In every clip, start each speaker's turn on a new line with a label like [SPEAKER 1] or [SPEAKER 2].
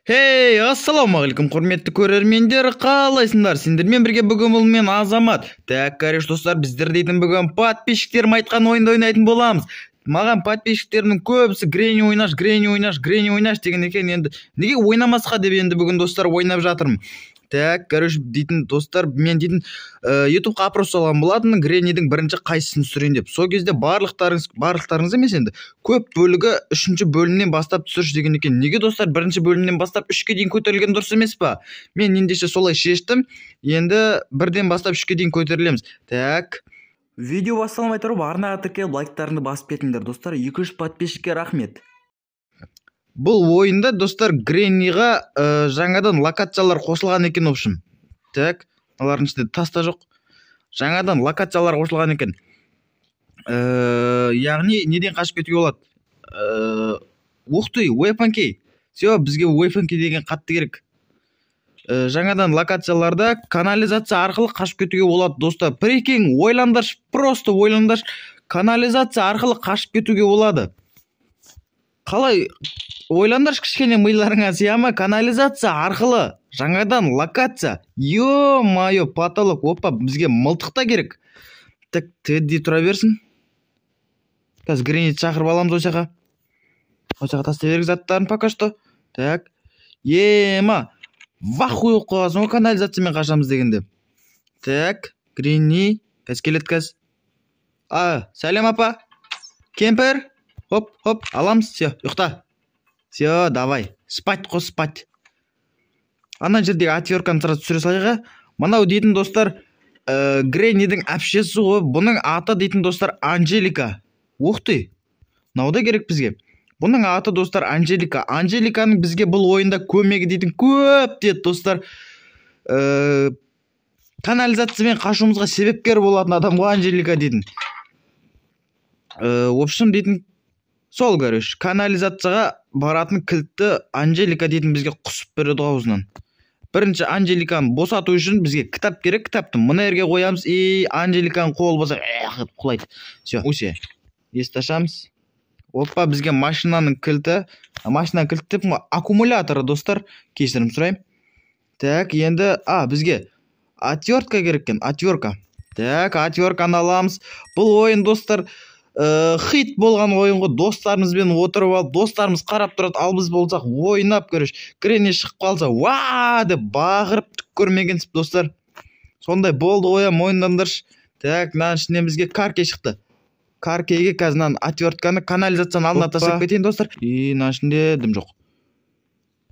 [SPEAKER 1] Хей, ассалаумағалейкум, құрметті көрермендер, қалайсыңдар? Сендермен бірге бүгін бұл мен Азамат. Так, короче, достар, біздер дейтін бүгін подписчиктерім айтқан ойынды ойнайтын боламыз. Маған подписчиктерімнің көбісі Гренни ойнаш, Гренни ойнаш, Гренни ойнаш деген екен. Енді неге ойнамасқа деп енді бүгін, достар, ойнап жатырмын. Так, короче, дейтін, достар, мен дейтін ютубқа опрос салған болатын, Греннидің бірінші қайсысын түсірейін деп. Сол кезде барлықтарыңыз, барлықтарыңыз емес енді, көп бөлігі үшінші бөлімнен бастап түсірші деген екен. Неге, достар, бірінші бөлімнен бастап үшке дейін көтерілген дұрыс емес па? Мен ендеше солай шештім. Енді бірден бастап үшке дейін көтерілеміз. Так. Видео басталмай тұрып, арнаға тіркеліп, лайктарыңды басып кетіңдер, достар. 200 подписчикке рахмет. Бұл ойында, достар, Гренниға жаңадан локациялар қосылған екен, в общем. Так, мыналардың ішінде тас та жоқ. Жаңадан локациялар қосылған екен. Яғни неден қашып кетуге болады? Ух ты, weapon key. Все, бізге weapon key деген қатты керек. Жаңадан локацияларда канализация арқылы қашып кетуге болады, достар. Прикинь, ойлаңдаршы, просто ойлаңдаршы. Канализация арқылы қашып кетуге болады. Қалай ойлаңдаршы, кішкене миларыңа сыя ма? Канализация арқылы жаңадан локация. Ё-моё, потолок. Опа, бізге мылтық та керек. Так, Тедди тұра берсін. Қазір Гренниді шақырып аламыз осы жаққа. Осы жаққа тастай берейік заттарын пока что. Так. Ема, вахуй болып қалғансың ғой канализациямен қашамыз дегенде. Так, Гренни, қазір келеді қазір. А, сәлем, апа. Кемпір. Хоп, хоп, аламыз. Все, ұйықта. Все, давай. Спать қой, спать. Ана жердегі отвертканы сразу түсіре салайық, ә? Мынау дейтін, достар, Греннидің әпшесі ғой. Бұның аты дейтін, достар, Анжелика. Ух ты. Мынау да керек бізге. Бұның аты, достар, Анжелика. Анжеликаның бізге бұл ойында көмегі дейтін көп деді, достар. Канализациямен қашуымызға себепкер болатын адам ғой Анжелика дейтін. В общем, дейтін сол, короче, канализацияға баратын кілтті Анжелика дейтін бізге құсып береді ғой аузынан. Бірінші Анжеликаны босату үшін бізге кітап керек. Кітапты мына жерге қоямыз, и Анжеликаның қолы болса, эх етіп құлайды. Все, усе. Есікті ашамыз. Опа, бізге машинаның кілті, машинаның кілті деп, аккумуляторы, достар, кешірім сұраймын. Так, енді, бізге отвертка керек екен, отвертка. Так, отвертканы аламыз. Бұл ойын, достар, хит болған ойын ғой. Достарымызбен отырып алып, достарымыз қарап тұрады, ал біз болсақ ойнап, короче, Гренни шығып қалса, уа деп бақырып, түк көрмегенсіп, достар. Сондай болды ғой, мойындаңдаршы. Так, мынаның ішінен бізге car key шықты. Car key ге қазір мынаны, отвертканы канализацияның алдына тастап кетейін, достар. И мынаның ішінде дым жоқ.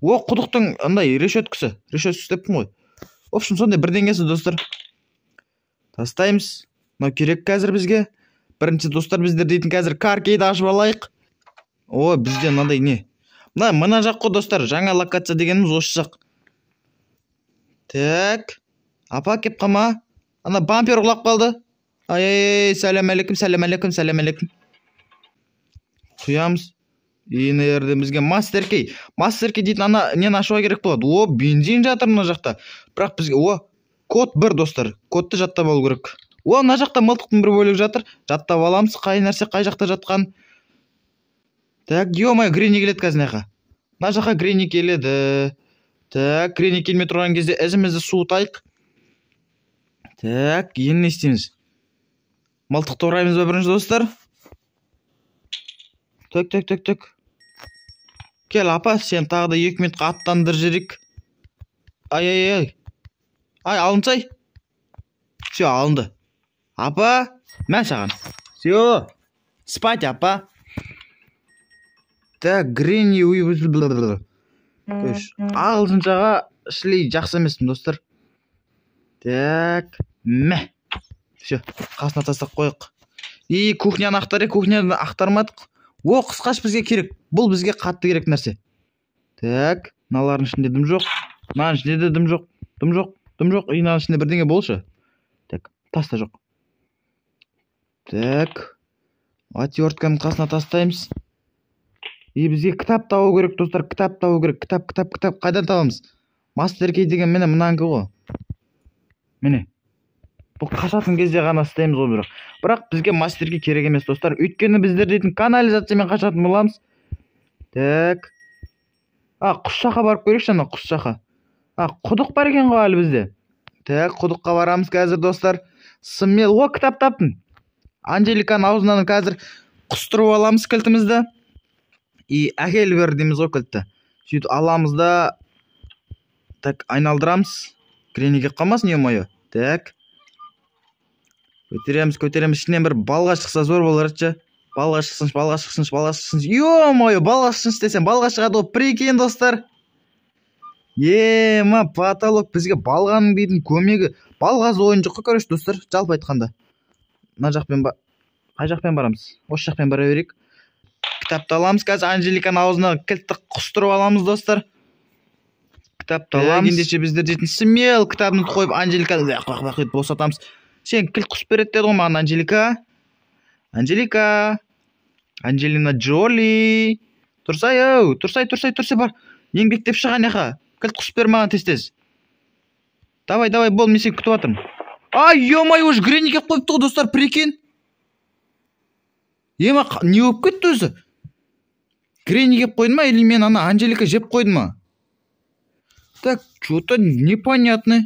[SPEAKER 1] О, құдықтың андай решеткасы, решеткасы деппін ғой. В общем, сондай бірдеңесі, достар. Тастаймыз. Мынау керек қазір бізге. Бірінші, достар, біздер дейтін қазір car key ді ашып алайық. О, бізде мынандай не? Мына жақ қой, достар, жаңа локация дегеніміз осы жақ. Так. Апа, кеп қалма. Ана бампер құлап қалды. Ай, ай, ай, сәлем әлейкум, сәлем әлейкум, сәлем әлейкум. Құямыз. И мына жерде бізге master key. Master key дейтін ана нені ашуға керек болады. О, бензин жатыр мына жақта. Бірақ бізге, о, код 1, достар. Кодты жаттап алу керек. О, мына жақта мылтықтың бір бөлігі жатыр. Жаттап аламыз, қай нәрсе қай жақта жатқан. Так, ё-моё, Гренни келеді қазір мына жаққа. Мына жаққа Гренни келеді. Так, Гренни келмей тұрған кезде ізімізді суытайық. Так, енді не істейміз? Мылтықты ораймыз ба бірінші, достар? Так, так, так, так. Кел, апа, сен тағы да 2 минутқа аттандырып жіберейік. Ай, ай, ай. Ай, алынсай. Все, алынды. Апа, мә саған. Все, спать, апа. Так, Гренни, уй, ағылшыншаға шли жақсы емеспін, достар. Так, мә. Все, қасына тастап қояйық. И кухняны ақтарайық, кухняны ақтармадық. О, қысқаш бізге керек. Бұл бізге қатты керек нәрсе. Так, мыналардың ішінде дым жоқ. Мынаның ішінде де дым жоқ. Дым жоқ, дым жоқ. И мынаның ішінде бірдеңе болшы. Так, тас та жоқ. Так, отвертканы қасына тастаймыз. И бізге кітап табу керек, достар, кітап табу керек. Кітап, кітап, кітап. Қайдан табамыз? Master key деген міне мынанікі ғой. Міне. Бұл қашатын кезде ғана істейміз ғой бірақ. Бірақ бізге master key керек емес, достар. Өйткені біздер дейтін канализациямен қашатын боламыз. Так. А, құс жаққа барып көрейікші, ана құс жаққа. А, құдық бар екен ғой әлі бізде. Так, құдыққа барамыз қазір, достар. Смело. О, кітап таптым. Анжеликаның аузынан қазір құстырып аламыз кілтімізді. И әкел бер дейміз ғой кілтті. Сөйтіп аламыз да, так, айналдырамыз. Гренни келіп қалмасын, ё-моё. Так. Көтереміз, көтереміз. Ішінен бір балға шықса зор болар еді. Балға шықсыншы, балға шықсыншы, балға шықсыншы. Ё-моё, балға шықсыншы десем, балға шығады ғой. Прикинь, достар. Ема, потолок бізге балғаның дейтін көмегі. Балғасыз ойын жоқ қой, короче, достар, жалпы айтқанда. Мына жақпен ба, қай жақпен барамыз? Осы жақпен бара берейік. Кітапты аламыз қазір, Анжеликаның аузына кілтті құстырып аламыз, достар. Кітапты аламыз. Ендеше біздер дейтін смело кітабымызды қойып, Анжеликаны лақ лақ лақ етіп босатамыз. Сен кілт құсып береді деді ғой маған Анжелика. Анжелика. Анджелина Джоли. Тұрсай, ау, тұрсай, тұрсай, тұрсай, бар. Еңбектеп шық ана жаққа. Кілт құсып бер маған тез-тез. Давай, давай, бол, мен сені күтіп жатырмын. Ай, ё-моё, уже Гренни келіп қойыпты ғой, достар, прикинь. Ема, не болып кетті өзі? Гренни келіп қойды ма, или мен ана Анжелика жеп қойды ма? Так, что-то непонятный.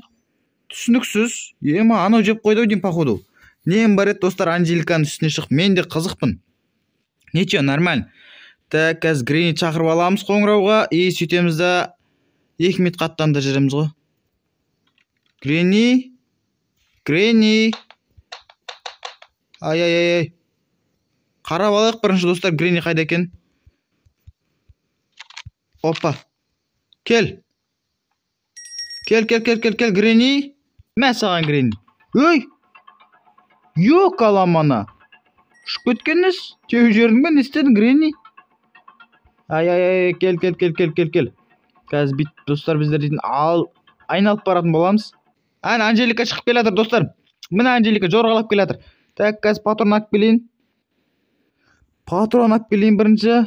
[SPEAKER 1] Түсініксіз. Ема, анау жеп қойды ау деймін, походу. Нем бар еді, достар, Анжеликаның үстіне шығып, мен де қызықпын. Ничего, нормально. Так, қазір Гренни шақырып аламыз қоңырауға, и сөйтеміз да 2 минут қаттандырып жібереміз ғой. Гренни, Гренни. Ай, ай, ай, ай. Қарап алайық бірінші, достар, Гренни қайда екен? Опа. Кел. Кел, кел, кел, кел, кел, Гренни. Мә саған, Гренни. Өй! Yok аламана. Ұшып кеткен несі? Теуіп жібердің бе? Не істедің, Гренни? Ай, ай, ай, кел, кел, кел, кел, кел, кел. Қазір бүйтіп, достар, біздер дейтін ал айналып баратын боламыз. Әне, Анжелика шығып келе жатыр, достар. Міне, Анжелика жорғалап келе жатыр. Так, қазір патрон алып келейін. Патрон алып келейін бірінші.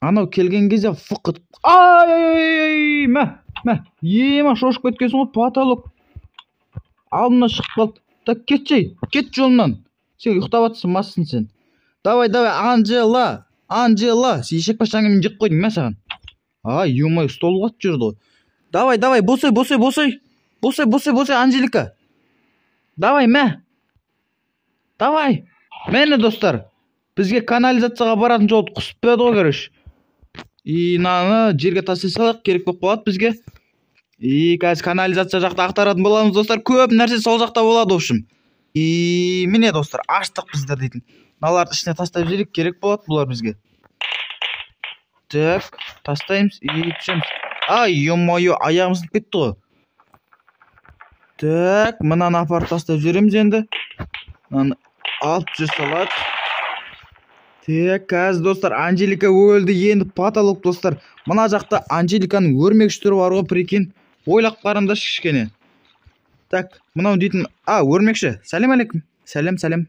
[SPEAKER 1] Анау келген кезде фық етіп. Ай, ай, ай, ай, мә, мә. Ема, шошып кеткенсің ғой, потолок. Алдымнан шығып қалды. Так, кетші, кет жолымнан. Сен ұйықтап жатырсың, массың сен. Давай, давай, Анжела, Анжела. Сен ешек пашаңы мен жеп қойдым, мә саған. Ай, ё-моё, стол құлатып жіберді ғой. Давай, давай, босай, босай, босай. Босай, босай, босай, Анжелика. Давай, мә. Давай. Міне, достар. Бізге канализацияға баратын жолды құсып берді ғой, короче. И мынаны жерге тастай салайық, керек болып қалады бізге. И қазір канализация жақта ақтаратын боламыз, достар. Көп нәрсе сол жақта болады, в общем. И міне, достар, аштық біздер дейтін. Мыналарды ішіне тастап жіберейік, керек болады бұлар бізге. Так, тастаймыз и түсеміз. Ай, ё-моё, аяғым сынып кетті ғой. Так, мынаны апарып тастап жібереміз енді. Мынаны алып түсе салады. Так, қазір, достар, Анжелика өлді, енді потолок, достар. Мына жақта Анжеликаның өрмекші түрі бар ғой, прикинь. Ойлап қараңдаршы кішкене. Так, мынау дейтін, а, өрмекші. Сәлем алейкум. Сәлем, сәлем.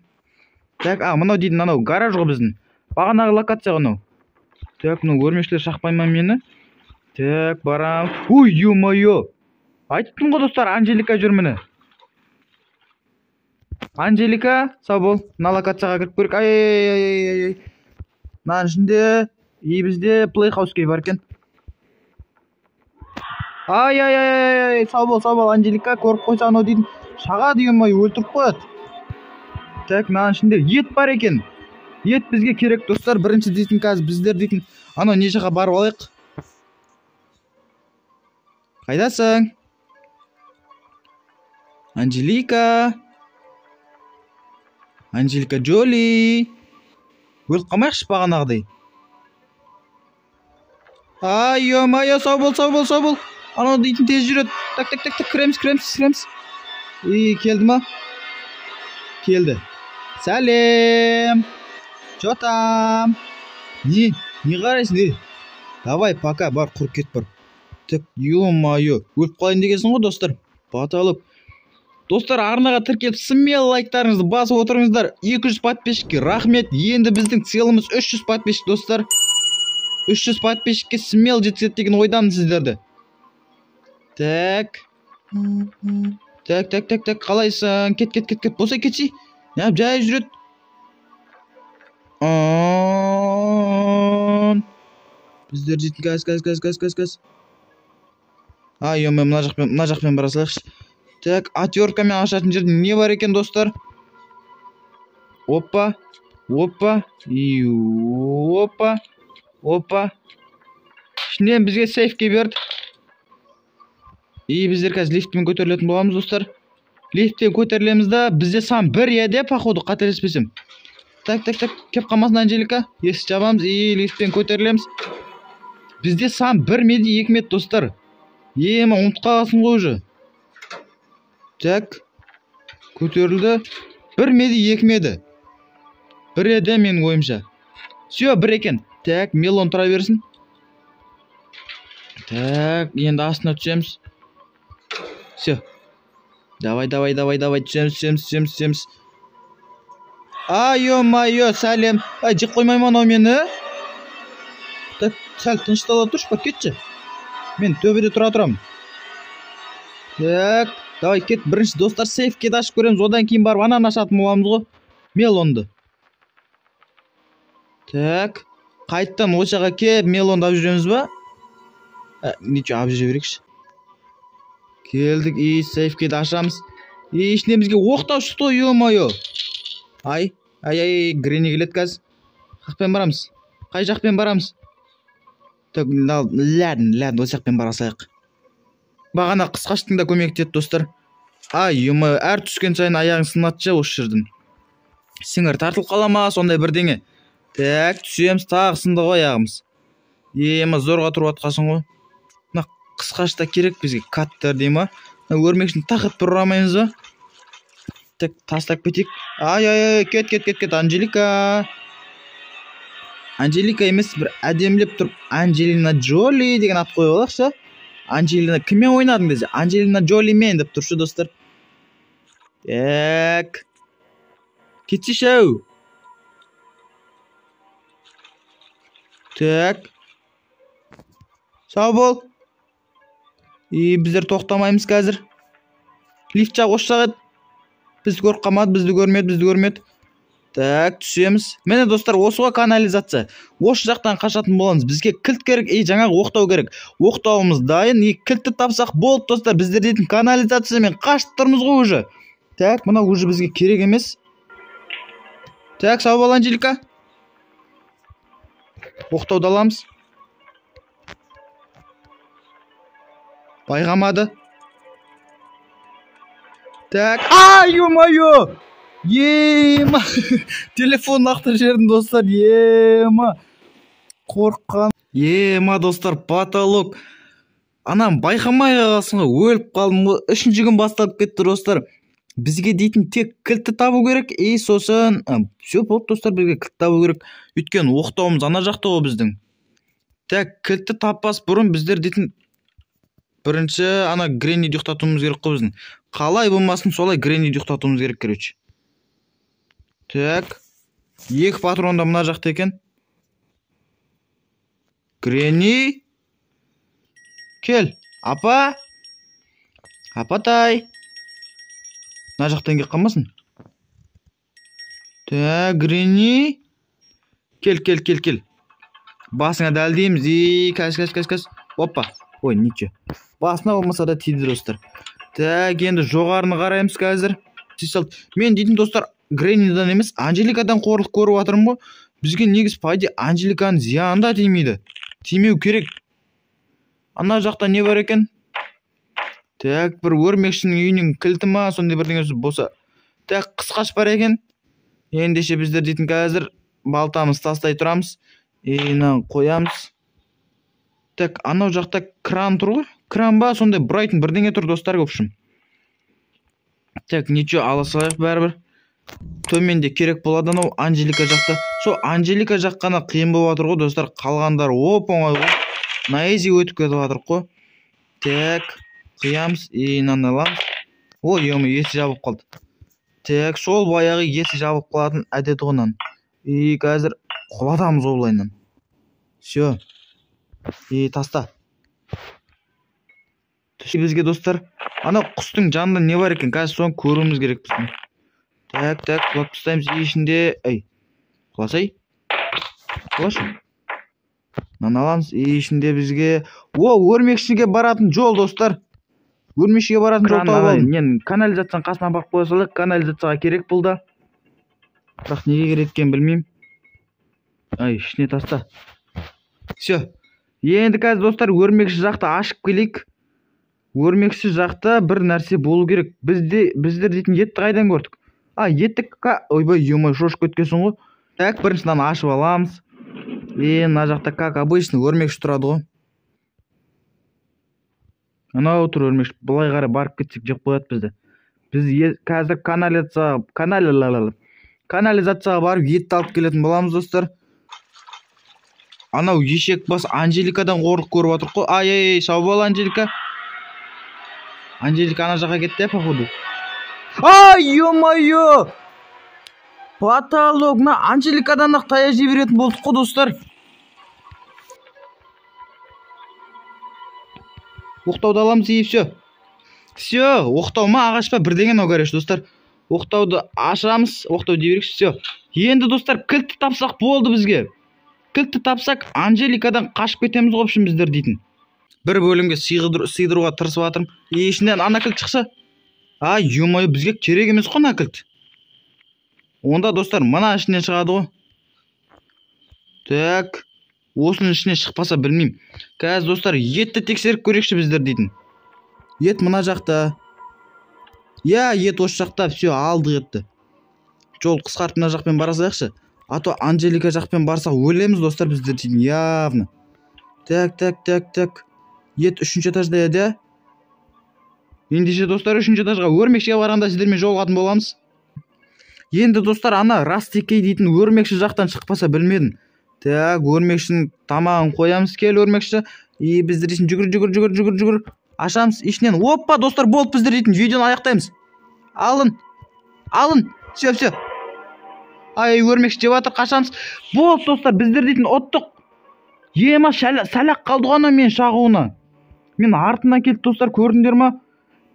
[SPEAKER 1] Так, а, мынау дейтін анау гараж ғой біздің. Бағанағы локация ғой мынау. Так, мынау өрмекшілер шақпай ма мені? Так, барам. Ой, ё-моё. Айттым ғой, достар, Анжелика жүр міне. Анжелика, сау бол. Мына локацияға кіріп көрейік. Ай, ай, ай, ай, ай. Мынаның ішінде и бізде Playhouse кей бар екен. Ай, ай, ай, ай, ай, сау бол, сау бол, Анжелика, көріп қойса анау дейтін шағады, ё-моё, өлтіріп қояды. Так, мынаның ішінде ет бар екен. Ет бізге керек, достар. Бірінші дейтін қазір біздер дейтін анау не жаққа барып алайық. Қайдасың? Анжелика. Анжелика Джоли. Өліп қалмайықшы бағанағыдай. Ай, ё-моё, сау бол, сау бол, сау бол. Анау дейтін тез жүреді. Так, так, так, так, кіреміз, кіреміз, кіреміз. И келді ма? Келді. Сәлем. Чё там? Не? Не қарайсың, ей? Давай, пока, бар, құр кет бар. Так, ё-моё, өліп қалайын дегенсің ғой, достар. Потолок. Достар, арнаға тіркеліп, смело лайктарыңызды басып отырыңыздар. 200 подписчикке рахмет. Енді біздің целіміз 300 подписчик, достар. 300 подписчикке смело жеткізеді деген ойдамын сіздерді. Так. Так, так, так, так, қалайсың? Кет, кет, кет, кет. Болса кетші. Неғып жай жүреді? Біздер дейтін қазір. А, ё-моё, мына жақпен бара салайықшы. Так, отверткамен ашатын жерде не бар екен, достар? Опа, опа, и опа, опа. Ішінен бізге сейфке берді. И біздер қазір лифтпен көтерілетін боламыз, достар. Лифттен көтерілеміз да, бізде сан 1 еді, походу, қателеспесем. Так, так, так, кеп қалмасын Анжелика. Есік жабамыз, и лифтпен көтерілеміз. Бізде сан 1 ме 2 ме, достар? Ема, ұмытып қаласың ғой уже. Так, көтерілді. 1 ме 2 ме еді? 1 еді менің ойымша. Все, 1 екен. Так, мелон тұра берсін. Так, енді астына түсеміз. Все. Давай, давай, давай, давай, түсеміз. Ай, ё-моё, сәлем. Ай, жеп қоймай ма анау мені? Так, сәл тыныштала тұршы, бар, кетші. Мен төбеде тұра тұрамын. Так, давай, кет. Бірінші, достар, сейфке де ашып көреміз. Одан кейін барып ананы ашатын боламыз ғой. Мелонды. Так, қайттан осы жаққа келіп мелонды алып жүреміз ба? Ничего, алып жүре берейікші. Келдік, и сейфке де ашамыз. И ішінен бізге оқтау шықты ғой, ё-моё. Ай, ай, ай, Гренни келеді қазір. Қақпен барамыз. Қай жақпен барамыз? Так, ладно, осы жақпен бара салайық. Бағана қысқаштың да көмектеді, достар. Ай, ё-моё, әр түскен сайын аяғың сынады ше осы жерден. Сіңір тартылып қала ма, сондай бірдеңе. Так, түсеміз, тағы сынды ғой аяғымыз. Ема, зорға тұрып жатқансың ғой. Мына қысқаш та керек бізге, каттер дей ма? Мына өрмекшіні тақырып бір ұрамаймыз ба? Так, тастап кетейік. Ай, ай, ай, кет, кет, кет, кет, Анжелика. Анжелика емес, бір әдемілеп тұрып Анджелина Джоли деген ат қойып алайықшы. Анджелина кіммен ойнадың десе, Анджелина Джолимен деп тұршы, достар. Так. Кетші ау. Так. Сау бол. И біздер тоқтамаймыз қазір. Лифт жақ осы жақ еді. Бізді көріп қалмады, бізді көрмеді, бізді көрмеді. Так, түсеміз. Міне, достар, осы ғой канализация. Осы жақтан қашатын боламыз. Бізге кілт керек, и жаңағы оқтау керек. Оқтауымыз дайын, и кілтті тапсақ болды, достар. Біздер дейтін канализациямен қашып тұрмыз ғой уже. Так, мынау уже бізге керек емес. Так, сау бол, Анжелика. Оқтауды аламыз. Байқамады. Так, ай, ё-моё! Ема! Телефон лақтырып жібердім, достар. Ема! Қорыққан. Ема, достар, потолок. Анам байқамай қалғансың ғой, өліп қалдым ғой. 3-ші күн басталып кетті, достар. Бізге дейтін тек кілтті табу керек, и сосын все болды, достар, бізге кілт табу керек. Өйткені оқтауымыз ана жақта ғой біздің. Так, кілтті таппас бұрын біздер дейтін бірінші ана Гренниді ұйықтатуымыз керек қой біздің. Қалай болмасын солай Гренниді ұйықтатуымыз керек, короче. Так, 2 патрон да мына жақта екен. Гренни, кел, апа, апатай. Мына жақтан келіп қалмасын. Так, Гренни, кел, кел, кел, кел. Басыңа дәлдейміз. И, қазір, қазір, қазір, қазір. Опа. Ой, ничего. Басына болмаса да тиді, достар. Так, енді жоғарыны қараймыз қазір. Мен дейтін, достар, Греннидан емес, Анжеликадан қорлық көріп жатырмын ғой. Бізге негіз по идее Анжеликаның зияны да тимейді. Тимеу керек. Ана жақта не бар екен? Так, бір өрмекшінің үйінің кілті ма, сондай бірдеңе болса. Так, қысқаш бар екен. Ендеше біздер дейтін қазір балтамыз тастай тұрамыз. И мынаны қоямыз. Так, анау жақта кран тұр ғой. Кран ба, сондай бұрайтын бірдеңе тұр, достар, в общем. Так, ничего, ала салайық бәрібір. Төменде керек болады анау Анжелика жақта. Сол Анжелика жақ қана қиын болып жатыр ғой, достар. Қалғандары оп-оңай ғой. На изи өтіп кетіп жатыр ғой. Так, қиямыз, и мынаны аламыз. Ой, ё-моё, есі жабылып қалды. Так, сол баяғы есі жабылып қалатын әдеті ғой мынаның. И қазір құлатамыз ғой былайынан. Все. И таста. Бізге, достар, ана құстың жанында не бар екен? Қазір соны көруіміз керек біздің. Так, так, құлап тастаймыз. И ішінде, ай, құласай. Құлашы. Мынаны аламыз. И ішінде бізге о, өрмекшіге баратын жол, достар. Өрмекшіге баратын жол тауып алдым. Мен канализацияның қасына барып қоя салайық. Канализацияға керек бұл да. Бірақ неге керек екенін білмеймін. Ай, ішіне таста. Все. Енді қазір, достар, өрмекші жақты ашып келейік. Өрмекші жақта бір нәрсе болу керек. Біздер дейтін етті қайдан көрдік? А, етті ойбай, ё-моё, шошып кеткенсің ғой. Так, бірінші мынаны ашып аламыз. И мына жақта, как обычно, өрмекші тұрады ғой. Анау тұр өрмекші. Былай қарай барып кетсек жеп қояды бізді. Біз қазір канализацияға барып етті алып келетін боламыз, достар. Анау ешек бас Анжеликадан қорлық көріп жатыр ғой. Ай, ай, ай, сау бол, Анжелика. Анжелика ана жаққа кетті, походу. Ай, ё-моё! Потолок, мына Анжеликадан ақ таяқ жей беретін болдық қой, достар. Оқтауды аламыз и все. Все, оқтау ма, ағаш па, бірдеңе мынау, короче, достар. Оқтауды ашамыз, оқтау дей берейікші, все. Енді, достар, кілтті тапсақ болды бізге. Кілтті тапсақ, Анжеликадан қашып кетеміз ғой, общем, біздер дейтін. Бір бөлімге сыйдыруға тырысып жатырмын. И ішінен ана кілт шықса. Ай, ё-моё, бізге керек емес қой ана кілт. Онда, достар, мына ішінен шығады ғой. Так, осының ішінен шықпаса білмеймін. Қазір, достар, етті тексеріп көрейікші біздер дейтін. Ет мына жақта. Иә, ет осы жақта, все, алдық етті. Жол қысқартып мына жақпен бара салайықшы. А то Анжелика жақпен барсақ өлеміз, достар, біздер дейтін, явно. Так, так, так, так. Ет үшінші этажда еді. Ендеше, достар, үшінші этажға өрмекшіге барғанда сіздермен жолығатын боламыз. Енді, достар, ана Растекей дейтін өрмекші жақтан шықпаса білмедім. Так, өрмекшінің тамағын қоямыз, кел өрмекші. И біздер дейтін жүгір, жүгір, жүгір, жүгір, жүгір. Ашамыз ішінен. Опа, достар, болды, біздер дейтін видеоны аяқтаймыз. Алын. Алын. Все, все. Ай, өрмекші жеп жатыр, қашамыз. Болды, достар, біздер дейтін ұттық. Ема, сәл-ақ қалды ғой ана мен шағуына. Мен артынан келді, достар, көрдіңдер ма?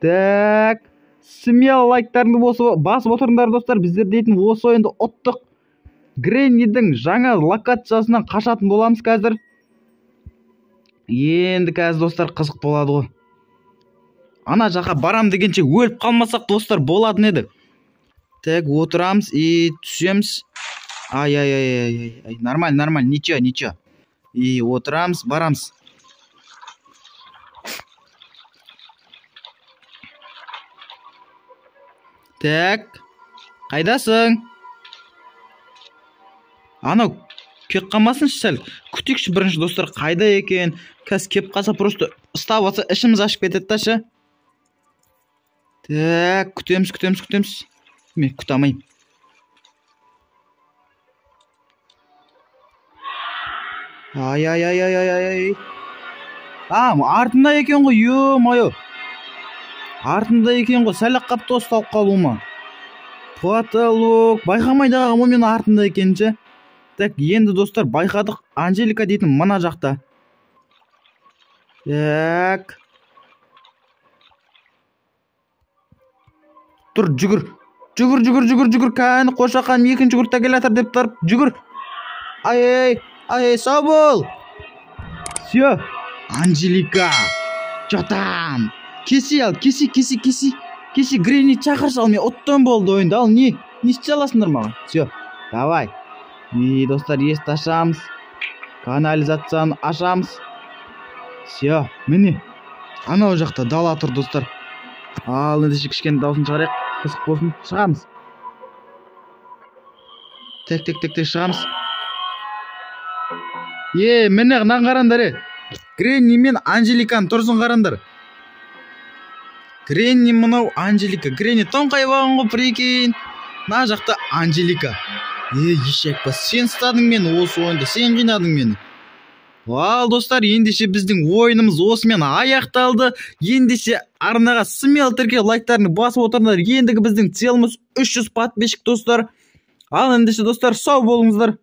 [SPEAKER 1] Так, смело лайктарыңды басып отырыңдар, достар. Біздер дейтін осы ойынды ұттық. Греннидің жаңа локациясынан қашатын боламыз қазір. Енді қазір, достар, қызық болады ғой. Ана жаққа барам дегенше өліп қалмасақ, достар, болатын еді. Так, отырамыз и түсеміз. Ай, ай, ай, ай, ай, нормально, нормально, ничего, ничего. И отырамыз, барамыз. Так, қайдасың? Анау кеп қалмасыншы сәл. Күтейікші бірінші, достар, қайда екен? Қазір кеп қалса, просто ұстап алса, ішіміз ашып кетеді да ше. Так, күтеміз, күтеміз, күтеміз. Мен күте алмаймын. Ай, ай, ай, ай, ай, ай. А, артында екен ғой, ё-моё. Артында екен ғой, сәл-ақ қапты ұсталып қалуыма. Потолок, байқамай да қалғанмын ғой мен артында екенін ше. Так, енді, достар, байқадық, Анжелика дейтін мына жақта. Так. Тұр, жүгір. Жүгір, жүгір, жүгір, жүгір. Кәні қошақаным екінші курста келе жатыр деп тұрып, жүгір. Ай, ай, ай, сау бол. Все. Анжелика. Жатам. Кесе ал, кесе, кесе, кесе. Кесе, Гренни шақыршы, ал мен ұттым болды ойынды. Ал не? Не істей аласыңдар маған? Все, давай. И, достар, есікті ашамыз. Канализацияны ашамыз. Все, міне. Анау жақта дала тұр, достар. Ал ендеше кішкене дауысын шығарайық. Қызық болсын. Шығамыз. Тек, тек, тек, тек шығамыз. Е, міне, мынаны қараңдар, е. Гренни мен Анжеликаның тұрсын қараңдар. Гренни мынау, Анжелика. Гренни тоңқайып алған ғой, прикинь. Мына жақта Анжелика. Е, ешек бас, сен ұстадың мені осы ойында, сен қинадың мені. Ал, достар, ендеше біздің ойынымыз осымен аяқталды. Ендеше арнаға смело тіркеліп, лайктарыңды басып отырыңдар. Ендігі біздің целіміз 300 подписчик, достар. Ал ендеше, достар, сау болыңыздар.